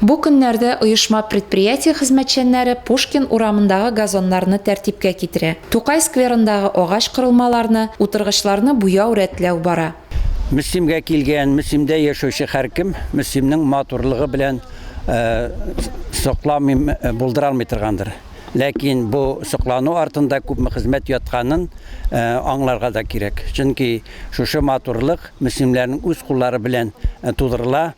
Бу көннәрдә оешма-предприятие хезмәтчәннәре Пушкин урамындагы газоннарны тәртипкә китерә. Тукай скверындагы агач корылмаларны, утыргычларны буяу-рәтләү бара. Мөслимгә килгән, Мөслимдә яшәүче һәркем Мөслимнең матурлыгы белән сокланмый булдыра алмый торгандыр. Ләкин бу соклану артында күпме хезмәт ятканын аңларга да кирәк. Чөнки шушы матурлык мөслимләрнең үз куллары белән тудырыла.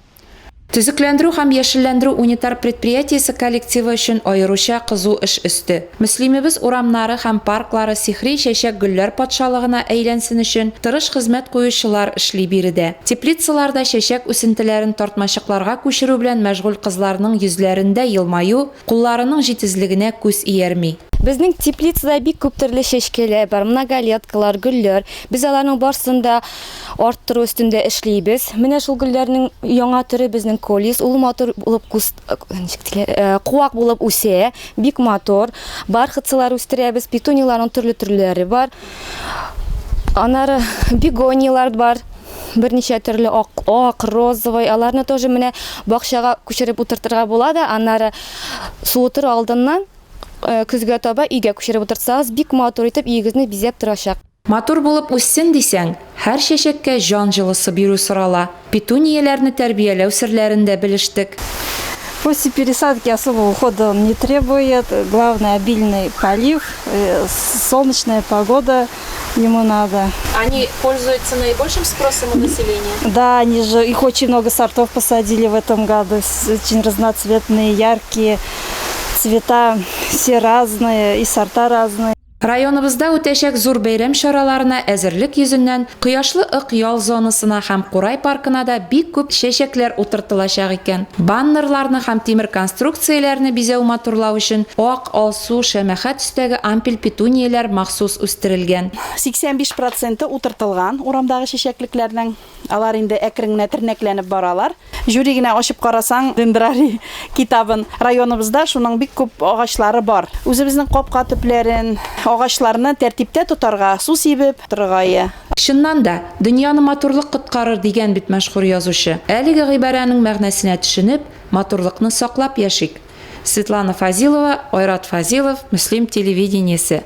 Төзекләндерү һәм яшелләндерү унитар предприятиесе коллективы өчен аеруча кызу эш өсте. Мөслимебез урамнары һәм парклары сихри чәчәк-гөлләр патшалыгына әйләнсен өчен тырыш хезмәт куючылар эшли биредә. Теплицаларда чәчәк үсентеләрен тартмачыкларга күчерү белән мәшгуль кызларның йөзләрендә елмаю, кулларының җитезлегенә күз иярми. Безнең теплицада бик күп төрле чәчкәләр бар, многолеткалар, гөлләр. Без аларның барысын да арттыру өстендә эшлибез. Менә шул гөлләрнең яңа төре безнең колис. Ул матур булып куст, ничек диләр, э, куак булып үсә, бик матур. Бархатцылар үстерәбез, петунияләрнең төрле төрләре бар. Аннары бегонияләр бар. Берничә төрле ак, ак, розовый, аларны тоже менә бакчага күчереп утыртырга була да, аннары суытыр алдыннан э, көзгә таба өйгә күчереп утыртсагыз, бик матур итеп өегезне бизәп торачак. Матур булып үссен дисәң, һәр чәчәккә җан җылысы бирү сорала. Петунияләрне тәрбияләү серләрен дә белештек. После пересадки особого ухода он не требует. Главное, обильный полив, э, солнечная погода ему надо. Они пользуются наибольшим спросом у населения? Да, они же, их очень много сортов посадили в этом году. Очень разноцветные, яркие цвета, все разные, и сорта разные. Районыбызда үтәчәк зур бәйрәм чараларына әзерлек йөзеннән Кояшлы Ык ял зонасына һәм Курай паркына да бик күп чәчәкләр утыртылачак икән. Баннерларны һәм тимер конструкцияләрне бизәү-матурлау өчен ак, алсу, шәмәхә төстәге ампель-петунияләр махсус үстерелгән. 85 проценты утыртылган урамдагы чәчәклекләрнең. Алар инде әкрен генә тернәкләнеп баралар. Җүри генә ачып карасаң, дендрарий китабын, районыбызда шуның бик күп агачлары бар. Үзебезнең капка төпләрен, агачларны тәртиптә тотарга, су сибеп торырга ия. Чыннан да, дөньяны матурлык коткарыр, дигән бит мәшһүр язучы. Әлеге гыйбарәнең мәгънәсенә төшенеп, матурлыкны саклап яшик. Светлана Фазилова, Айрат Фазилов, Мөслим телевидениесе.